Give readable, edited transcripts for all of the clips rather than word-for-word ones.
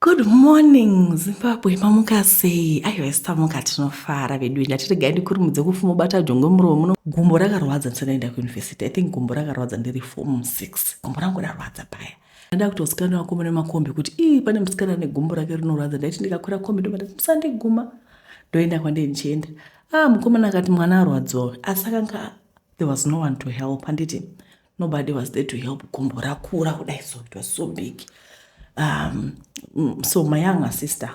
Good morning Zimbabwe, mamuka sei? Aiwa isu tamuka tinofara vedu. Ndati regai ndikurumidze kufuma ubata jongwe muromo muno. Gumbo rakarwadza ndisati ndaenda kuuniversity. I think gumbo rakarwadza ndiri form 6. Gumbo rangu rarwadza paya. Ndada kuti vasikana vakomana nemakombi kuti ii pane musikana ane gumbo rake rinorwadza. Ndaiti ndikakwira kombi ndobva ndati musandiguma. Ndoenda kwandei ndichienda. Ah mukomana akati mwana arwadziwa asi akanga there was no one to help handiti nobody was there to help gumbo rakura kudai so it was so big so my younger sister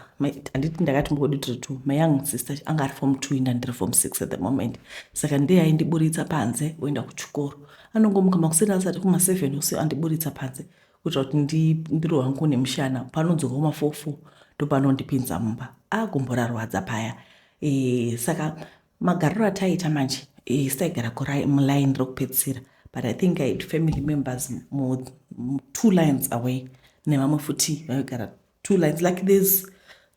handiti ndakati mbodi tiri two my young sister anga ari form two inda ndiri form six at the moment saka ndiye aindiburitsa panze oenda kuchikoro anongomuka makuseni asati kuma7 usi andiburitsa panze kuitira kuti ndiro hangu nemushana panodzoka kuma4 4 ndopanondipinza mumba agumbo rarwadza paya e, saka magariro ataiita manje e, taigara muline rokupedzisira but i think i had family members mu, two lines away nevamwe futi vaigara two lines like this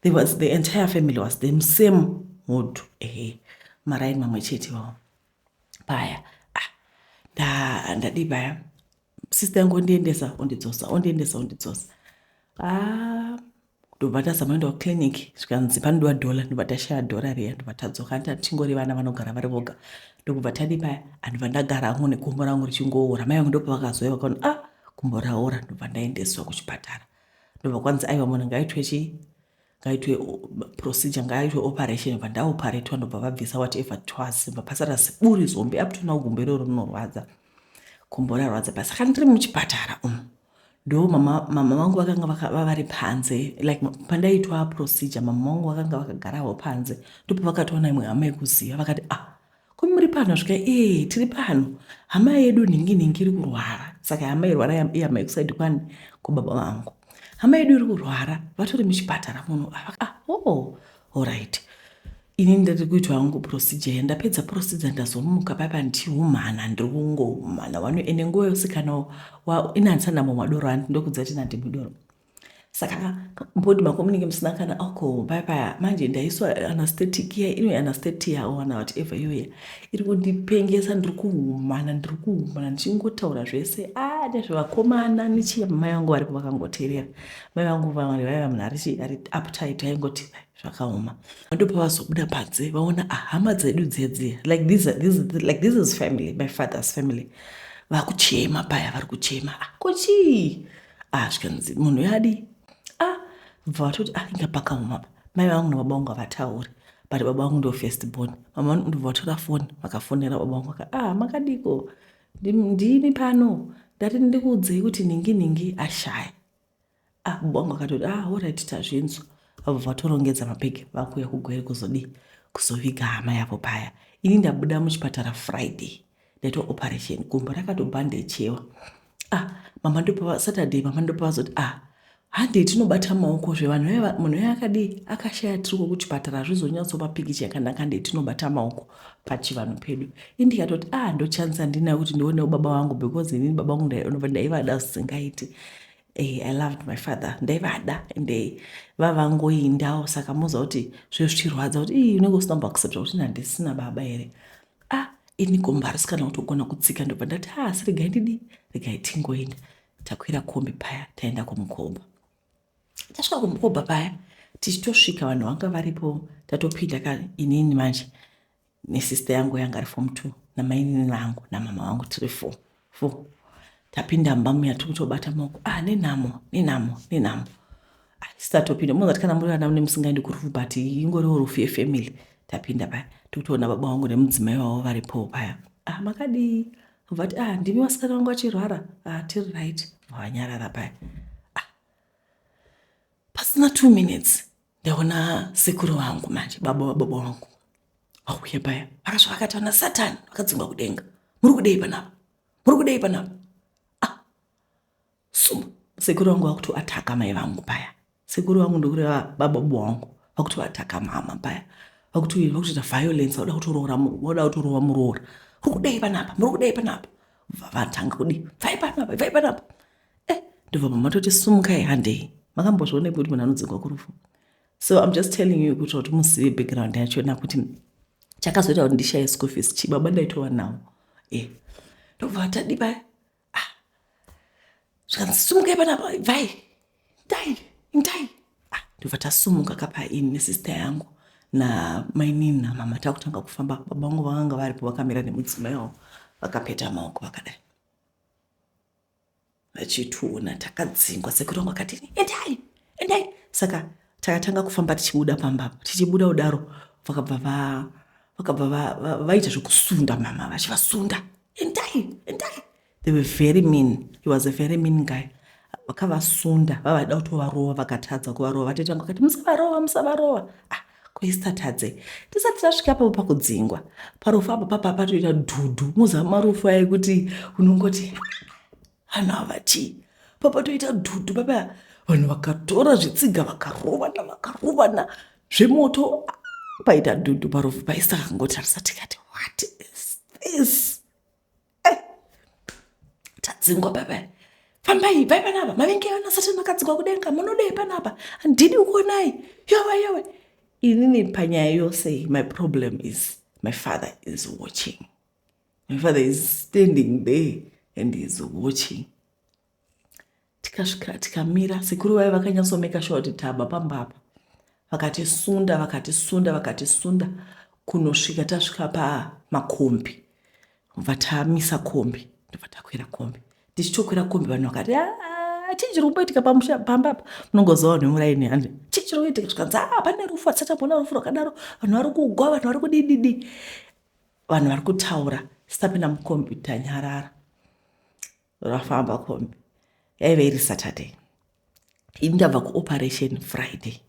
there was the entire family was the same hood ehe maraini mamwe chete iwawo paya ah, ndadii paya sister yangu ondiendesa ondidzosa ondiendesa ondidzosa ah, ndobva tazama kuenda kuclinic zvikanzi panodiwa dhola ndobva tashaya dhora riya ndobva tadzoka anditi tingori vana vanogara vari voga ndokubva tadi paya andobva ndagara hangu negumbo rangu richingoora mai vangu ndopavakazouya vakaona ah gumbo raora ndobva ndaendeswa kuchipatara ndobva kwanzi aiwa munhu ngaitwe chii ngaitwe procedure ngaitwe operation bva ndaoparetwa ndobva vabvisa whatever it was bva pasara ziburi zombe up to now gumbo iroro rinorwadza gumbo rarwadza pa saka ndiri muchipatara umu ndo mama mama vangu vakanga vavari panze like pandaitwa procedure mama vangu vakanga vakagarawo panze ndopavakatoona imwe hama yekuziva vakati ah ko muri pano svika ee tiri pano hama yedu nhingi nhingi iri kurwara saka hama irwara ihama yekusaidi kwani kwababa vangu hama yedu iri kurwara vatori muchipatara muno ah oh alright ini ndiri kuitwa hangu procedure ndapedza procedure ndazomuka papa ndihumana ndiri kungohumana wano ende nguva yose kana inandisana madoro andi ndokudza kuti nandimudoro saka mbodi mako munenge musina kana alcohol paya manje ndaiswa anesthetic iya ino anesthesia or whatever iyoya iri kundipengesa ndiri kuhumana ndiri kuhumana ndichingotaura zvese a nezvevakomana nechiya mai vangu varipo vakangoteerera mai vangu vaiva munhu ari uptight aingoti zvakaoma ndopavazobuda panze vaona ah, hama dzedu dzedzi like this, this, like this is family my father's family vakuchema paya vari kuchema ah, kochii ah zvikanzi munhu yadi ah bva vatoti ah inga pakaoma pa mai vangu nababa vangu havatauri but baba vangu ndo first born mama ndobva vatora foni vakafonera baba vangu vaka ah makadiko ndini pano ndati ndikuudzei kuti nhingi nhingi ashaya ah baba vangu akatoti ah alright tazvinzwa vabva vatorongedza mabhegi vakuuya kugwere kuzodii kuzoviga hama yavo paya ini ndabuda muchipatara friday ndaitwa operation gumbo rakatobhandechewa ah mama ndopava saturday mama ndopavazoti ah handei tinobata maoko zvevanhu munhu uyo akadii akashaya tiriko kuchipatara hazvizonyatsopa pikicha yakanaka handei tinobata maoko pachivanhu pedu indikatoti ah ndochansa ndinayo kuti ndionewo baba vangu because inini baba vangu ndaivada zvisingaiti hey, i loved my father ndaivada ende vavangoindawo saka moziva kuti zve zvichirwadza kuti ii unenge usina kumboaccepta kuti handisina baba here ah ini gomba harisi kana kutogona kutsika ndobva ndati ah asi regai ndidi regai tingoenda takwira kombi paya taenda kumukoba tasvika kumukoba paya tichitosvika vanhu vanga varipo tatopinda ka inini manje nesister yangu yanga ari form two namainini vangu namama vangu tiri four four tapinda mumba muya tiri kutobata maoko ah nenhamo nenhamo nenhamo tisatopinda mozati kana muri vana mune musingaendi kurufu but ingoriwo rufu yefamily tapinda paya tikutoona baba vangu nemudzimai wavo varipowo paya ah makadii vati ah ndimi vasikana vangu vachirwara ah tiri right vanyarara paya ah pasina 2 minutes ndaona sekuru vangu manje baba vababa vangu vauya paya vakasvika vakati vana satani vakadzingwa kudenga muri kudei panapa muri kudei panapa ah suma sekuru vangu vakutoataka mai vangu paya sekuru vangu ndokureva baba vangu vakutoataka mama paya vakutoita violence vauda kutoroora vauda kutorova muroora muri kudei panapa muri kudei panapa vatanga kudi bvai panapa bvai panapa eh ndobva mama toti sumukai handei makambozvionepi kuti munhu anodzingwa kurufu so i'm just telling you kuti kuti muzive background yachona kuti chakazoita kuti ndishaye school fees chibaba ndaitova nawo e ndobva tadi paya ah zvikanzi sumukai panapa bvai ndai ndai Ndobva tasumuka kapaini nesister yangu namainini namama, takutanga kufamba. Baba vangu vakanga varipo vakamira nemudzimai wavo vakapeta maoko vakadai vachitiona takadzingwa. Sekuru vangu vakati, "Endai, endai." Saka takatanga kufamba tichibuda pamba. Tichibuda kudaro, vakabva vaita zvekusunda mama, vachivasunda, "Endai, endai." They were very mean. He was a very mean guy. Vakavasunda, vavada kutovarova, vakatadza kuvarova. Vatete vangu vakati, "Musavarova, musavarova." Ah, kuisatadze tisati tasvika papo pakudzingwa parufu apo, papa patoita dhudhu. Muziva marufu aye kuti unongoti vanhu ava chii? Papatoita dhudhu papa, vanhu vakatora zvitsiga, vakarovana, vakarovana zvemoto. Paita dhudhu parufu paisa. Kangotarisa tikati, "What is this?" Eh, tadzingwa papa. "Fambai, bvai panapa, mavengi evana Satani vakadzingwa kudenga. Munodei panapa? Handidi kuonai. Yowe, yowe." Inini panyaya yose, my problem is my father is watching. My father is standing there and is watching. Tikasvika tikamira. Sekuru vaiva vakanyatsomeka sure kuti tabva pambapa. Vakatisunda, vakatisunda, vakatisunda kunosvika tasvika pamakombi. Bva tamisa kombi, ndobva takwira kombi. Tichitokwira kombi, vanhu vakati, "Ah, chii chiri kumboitika pamusha pamba apa?" Munongoziva vanhu vemuraini handi, "Chii chiri kuitika?" Zvikanzi, "A, pane rufu, hatisati tamboona rufu rwakadaro. Vanhu vari kugwa, vanhu vari kudididi, vanhu vari kutaura." Sitapinda mukombi, tanyarara. Rafamba kombi. Yaive iri Saturday, ini ndabva kuoperation Friday.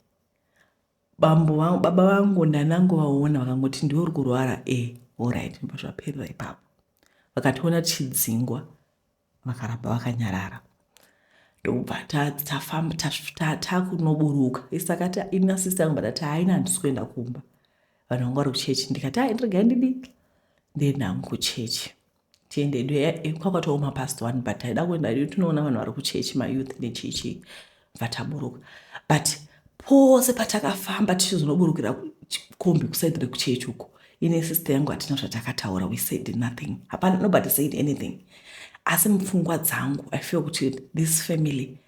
Bambo, baba vangu ndanangovaona, vakangoti, "Ndiwe uri kurwara?" E, alright. Ndobva zvaperera ipapo. Vakationa tichidzingwa, vakaramba vakanyarara. Ndobva tafamba takunoburuka. Isi takati, ini nasister yangu, batati, "Haina, handisi kuenda kumba, vanhu vangu vari kuchechi." Ndikati, "Hai, ndiregai ndidi ndiende hangu kuchechi." Tiende kwakwatooma past 1, but taida kuenda edu tinoona vanhu vari kuchechi, mayouth nechichi. Bva taburuka, but pose patakafamba tichizonoburukira kombi kuside rekuchechi uko, ine sister yangu hatina zvatakataura. We said nothing. Hapana, nobody said anything. Asi mupfungwa dzangu I feel kuti this family,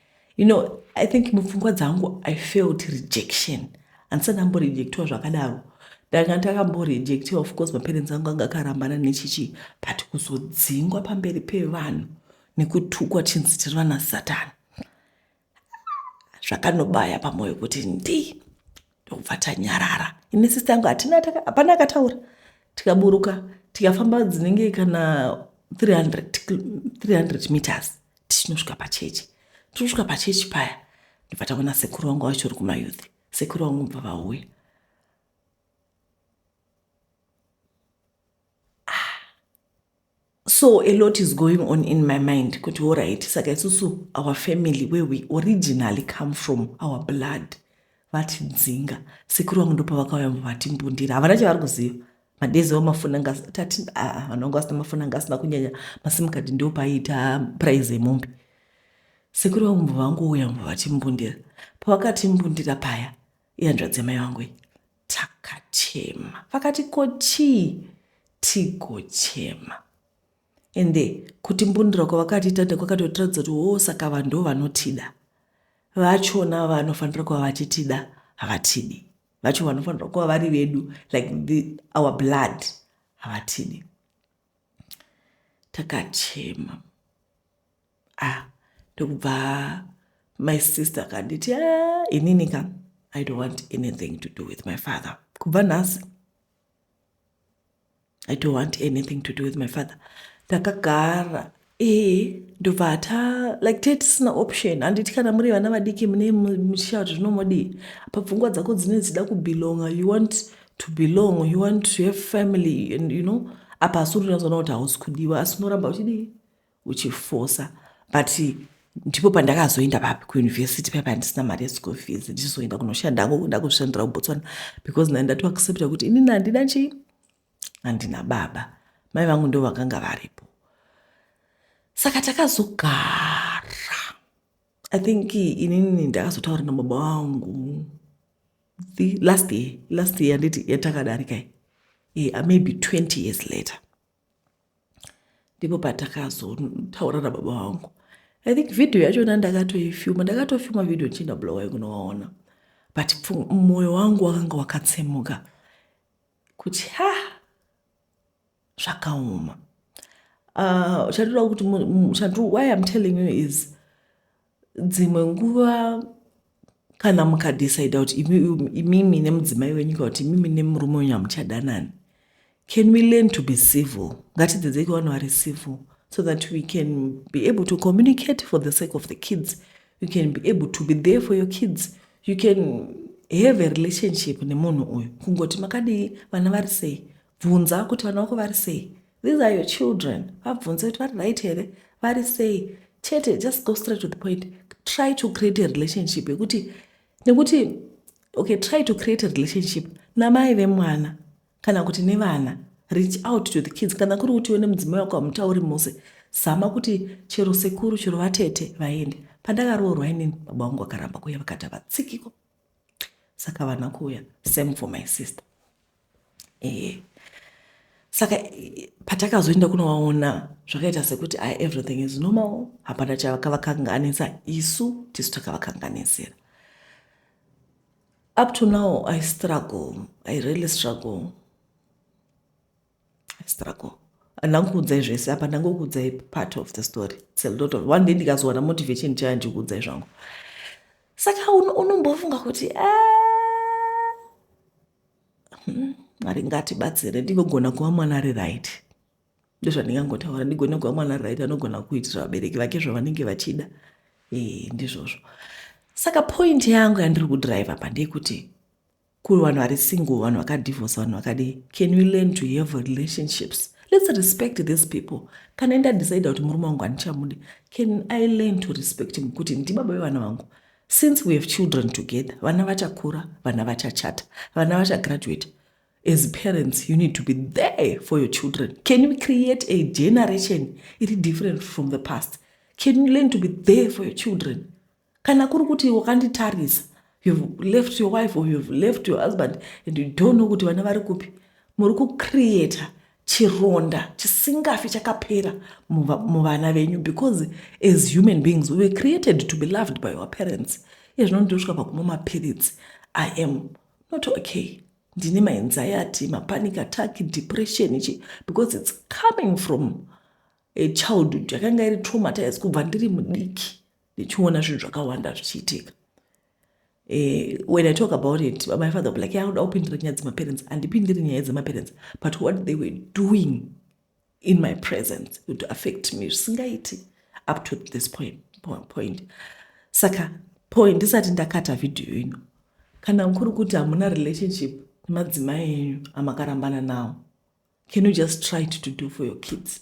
I think mupfungwa dzangu I felt rejection. Handisati ndamborejectiwa zvakadaro. Ndanga ndakamborejectiwa, of course, maparents angu anga akarambana nechichi, but kuzodzingwa pamberi pevanhu nekutukwa chinzi tiri vana Satani, zvakanobaya pamwoyo kuti ndi. Ndobva tanyarara ine sister yangu, hatina, hapana akataura. Tikaburuka, tikafamba dzinenge kana 300, 300 meters tichinosvika pachechi. Tinosvika pachechi paya, ndobva taona sekuru vangu vachori kumayouth. Sekuru vangu bva vauya. So a lot is going on in my mind kuti, alright, saka isusu, our family where we originally come from, our blood, vatidzinga. Sekuru vangu ndopavakauya, vatimbundira. Havana chavari kuziva. Madezi vamafoni anga tati vanhu vanga vasina mafoni, anga asina kunyanya maSIM card, ndo paiita price yemombe. Sekuru vangu mbva vangouya, mbva vatimbundira. Pavakatimbundira paya, ihanzvadzi yamai vangu iyi, takachema. Vakati, "Ko chii?" Tigochema. Ende kutimbundira kwavakatiita kwakatotiratidza kuti, o, saka vanhu ndo vanotida vachona, vanofanira kuva vachitida, havatidi. Vacho vanofanira kuva vari vedu, like our blood, havatidi. Takachema. Ah, ndokubva my sister akanditi, "Ah, inini ka, I don't want anything to do with my father. Kubva nhasi I don't want anything to do with my father." Ndakagara, ee, ndobva ta like tee tisina option. Handiti kana muri vana vadiki mune muchishaa kuti zvinomodii, papfungwa dzako dzine dzida kubelonga. You want to belong, you want to have family, and apa asi uri kuti hausi kudiwa, asi unoramba uchidii, uchifosa. But ndipo pandakazoenda papi, kuuniversity paipa handisina mari yeschool fees, ndichizoenda kunoshanda hangu, kuenda kuzvishandira kuBotswana, because ndai ndatoaccepta kuti inini handina chii, handina baba. Mai vangu ndo vakanga varipo. Saka takazogara, I think inini ndakazotaura nababa vangu the last year, last year handiti yatakadarika, maybe 20 years later, ndipo patakazotaura nababa vangu. I think vhidhiyo yachona ndakatoifilma, ndakatofilma vhidhiyo ndichienda Bulawayo kunovaona. But mwoyo wangu wakanga wakatsemuka kuti ha, zvakaoma. Chandinoda kuti, why I'm telling you is, dzimwe nguva kana mukadecida kuti imimi nemudzimai wenyu kana kuti imimi nemurume wenyu hamuchadanani, can we learn to be civil? Ngatidzidzei kuva vanhu vari civil so that we can be able to communicate for the sake of the kids. You can be able to be there for your kids. You can have a relationship nemunhu uyu, kungoti makadii, vana vari sei. Bvunza kuti vana vako vari sei. These are your children. Vabvunze kuti vari right here, vari sei chete. Just go straight to the point. Try to create a relationship yekuti, nekuti, okay, try to create a relationship namai vemwana kana kuti nevana. Reach out to the kids. Kana kuri kuti iwe nemudzimai wako hamutauri mose, zama kuti chero sekuru, chero vatete vaende. Pandakaroorwa inini, baba vangu vakaramba kuuya, vakati havatsikiko, saka vana kuuya. Same for my sister. Saka patakazoenda kunovaona, zvakaita sekuti i everything is normal, hapana chavakavakanganisa. Isu tisu takavakanganisira. Up to now I struggle. I really struggle. I struggle. Handangokuudzai zvese apa, ndangokuudzai part of the story. It's a lot of. One day ndikazowana motivation chaya, ndichikuudzai zvangu. Saka unombofunga kuti, ah, Mwari ngatibatsire, ndigogona kuva mwana ari right. Ndozvandingangotaura, ndigone kuva mwana ari right, anogona kuitira vabereki vake zvavanenge vachida. Ndizvozvo. Saka point yangu yandiri kudhiraivha pa ndeyekuti kuri vanhu vari single, vanhu vakadhivhosa, vanhu vakadii, can we learn to have relationships? Let's respect these people. Kana ndadecida kuti murume wangu handichamudi, can I learn to respect him kuti ndibaba vevana vangu? Since we have children together, vana vachakura, vana vachachata, vana vachagraduate. As parents, you need to be there for your children. Can we create a generation iri different from the past? Can you learn to be there for your children? Kana kuri kuti wakanditarisa, you've left your wife or you've left your husband and you don't know kuti vana vari kupi, muri kucreata chironda chisingafi chakapera muvana venyu, because as human beings we were created to be loved by our parents. Iye zvino ndosvika pakumwa mapiritsi. I am not okay. Ndine maanxiety, mapanic attack, depression ichi, because it's coming from a childhood yakanga iri traumatized kubva ndiri mudiki, ndichiona zvinhu zvakawanda zvichiitika. When I talk about it, my father like, yakuda kupindira nyaya dzemaparents. Handipindiri nyaya dzemaparents, but what they were doing in my presence would affect me zvisingaiti up to this point. Saka point, ndisati ndakata vhidhiyo ino, kana kuri kuti hamuna relationship nemadzimai enyu amakarambana nawo, can you just try to do for your kids?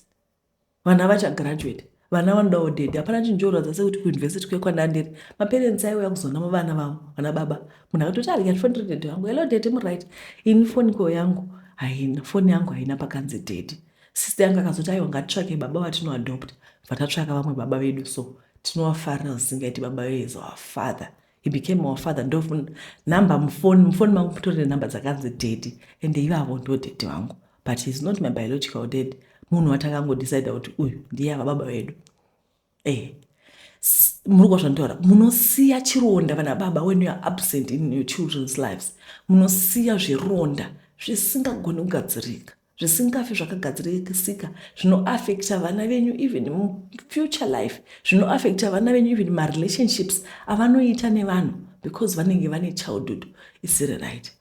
Vana vachagraduate, vana vanodawo daddy. Hapana chinhu chorwadza sekuti kuuniversity kwekwandandiri, maparents aiuya kuzona vana vavo, vana baba. Munhu akatoti arya ndifonere daddy vangu, "Hello daddy, muright?" Ini foni ko yangu haina, foni yangu haina pakanzi daddy. Sister yangu akazoti, "Aiwa, ngatitsvake baba vatinoadopt." Bva vamwe baba vedu, so tinovafarira zvisingaiti. Baba vedu is our father. He became our father. Ndo namba mufoni, mufoni mangu mutori nenhamba dzakanzi daddy, and ivavo ndo daddy vangu, but he is not my biological dad. Munhu watakangodecida kuti uyu ndiye ava baba vedu. Muri kwa zvanditaura, munosiya chironda, vana baba. When you are absent in your children's lives, munosiya zvironda zvisingagoni kugadzirika, zvisingafi zvakagadzirisika, zvinoafecta vana venyu even mufuture life, zvinoafecta vana venyu even marelationships avanoita nevanhu, because vanenge vane childhood isiri right.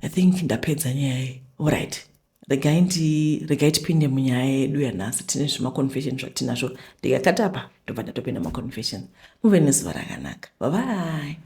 I think ndapedza nyaya iyi. Alright, regai tipinde munyaya yedu yanhasi. Tine zvimaconfession zvatinazvo. Ndikakatapa, ndobva ndatopinda maconfession. Muve nezuva rakanaka. Bye bye.